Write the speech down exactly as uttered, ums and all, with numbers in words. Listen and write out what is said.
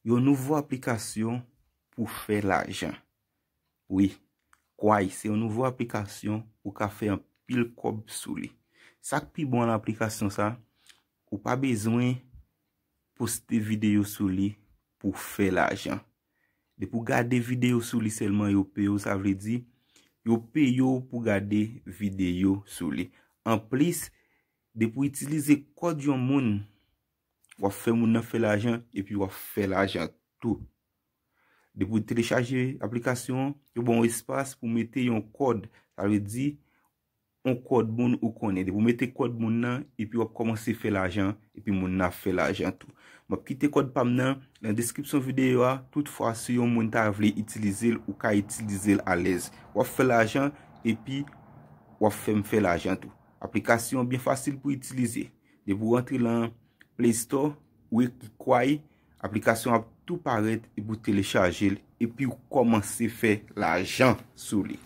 Yon nouvo aplikasyon pou fè lajan. Wi, Kwai se yon nouvo aplikasyon ou ka fè anpil kòb sou li. Sa k pi bon nan aplikasyon sa, ou pa bezwen poste videyo sou li pou fè lajan. Depi w gade videyo sou li sèlman, yo peye w, sa vle di yo peye w pou gade videyo sou li. Anplis, depi w itilize kòd yon moun, w ap fè moun nan fè lajan epi w ap fè lajan tou. Depi w telechaje aplikasyon an, yo ba w espas pou mete yon kòd. Sa vle di, yon kòd moun ou konnen. Depi w mete kòd moun nan, epi w ap kòmanse fè lajan, epi moun nan ap fè lajan tou. M ap kite kòd pa m nan nan deskripsyon videyo a. Toutfwa, si yon moun ta vle itilize l, ou ka itilize l alèz. W ap fè lajan, epi w ap fè m fè lajan tou. Aplikasyon byen fasil pou itilize. Depi w rantre lan Play Store, ou ekri Kwai, aplikasyon ap tou parèt epi w telechaje l, epi w kòmanse fè lajan sou li.